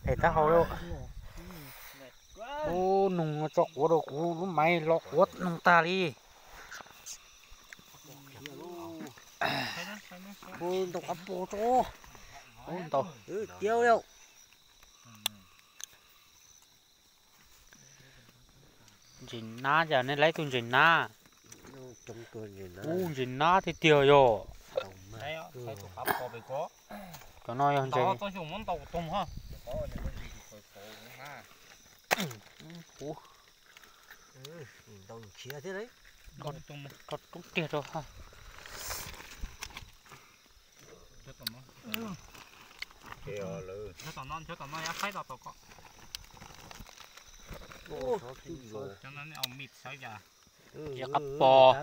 Phem tag hau li. Ub, noog tso quav rau kuv lub maiv los quav noog tag li. Ntau qab pos tso. Ntau tiab li. Ntses nab, cas nej laib tug ntses nab? Ub, ntses nab tiag tiag yog. Cov no yog ntses. Roob tiag rau ha. Ntses qab pos,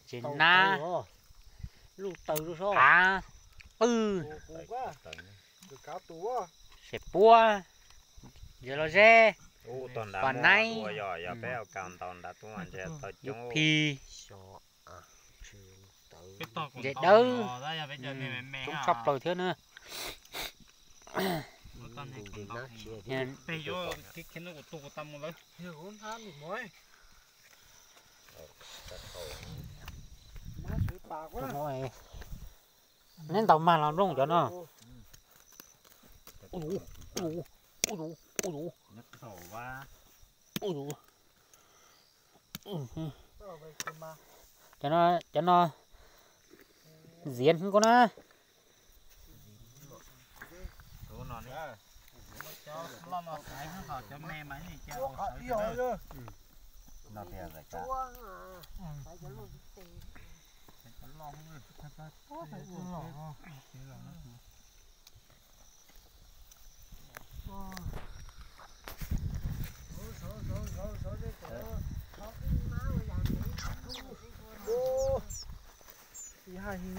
ntses nab, qav, qwj, xyem puab, ntses los zeb, pas naib, yub phi, ntses dawb, coob tshaj plaws thiab na. Neb ntaus mag los nplooj cov no. Cov no, cov no ziav koj na.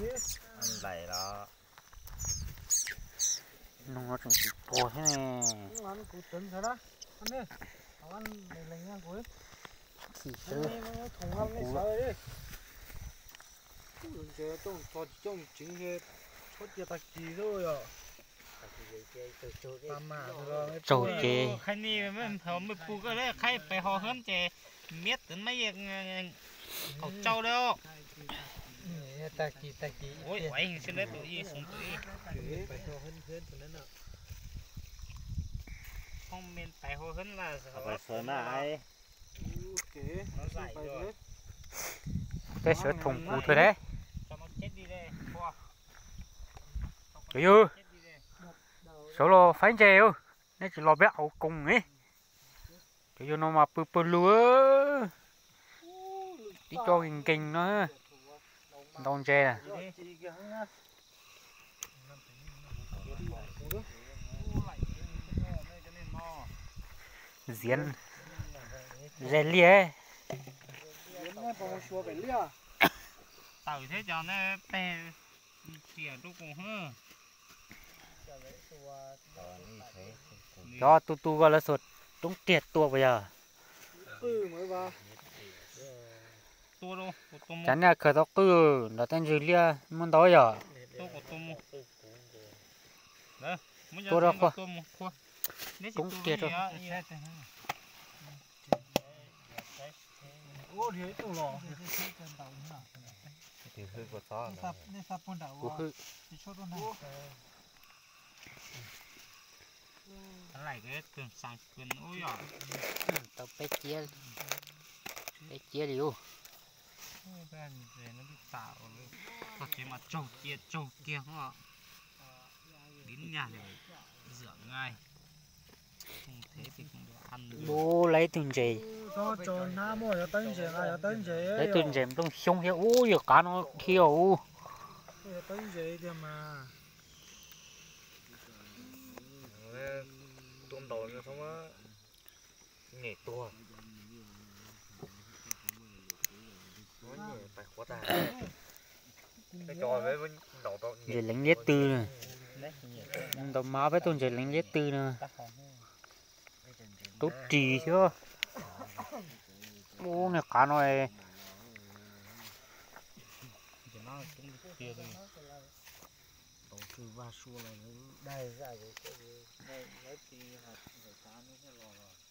Nlaim los. Noog no tseem tsis tuag thiab ne. Chim xwb. Tsaug ces. Qhaib ni, muaj pug koj qhaib pes ho hwb ces miab twv mab qaum tsau li. Ua ib heev sib nrab tus ib xyoo tus ib. Thoob me pais hua hwb na. Peb sawv thoom kuv twg deb. Cov yawg, sawv los faib ntses, nej tsis los peb auv koos ne. Cov yawg no mas pw pawg lug, tib co nkees nkees no, ntaus ntses. Ziav ze liaj. Tawm thiab cov nej peg tiam rau kuv hwb. Cov tu tu ko lawv xuas roob riag tua puas yog? Cas nej khaws tau qwj nrog tej ntsws liaj muaj ntau yom? Tua rau qhua. Roob riag rau. Tau peb ciab, peb ciab li ub. Ub, lawv ib tug ntses, lawv ib tug ntses nplooj xyoob thiab ub, yog qav no dhia ub. Ntses leev liab tw, ntaus mas peb tug ntses leev liab tw no. Tub ris thiab. Ub, niag qav no. Tus Vaj Sua los lawv daig zaj ces lawv tis hais ntawm tav no thiaj los los.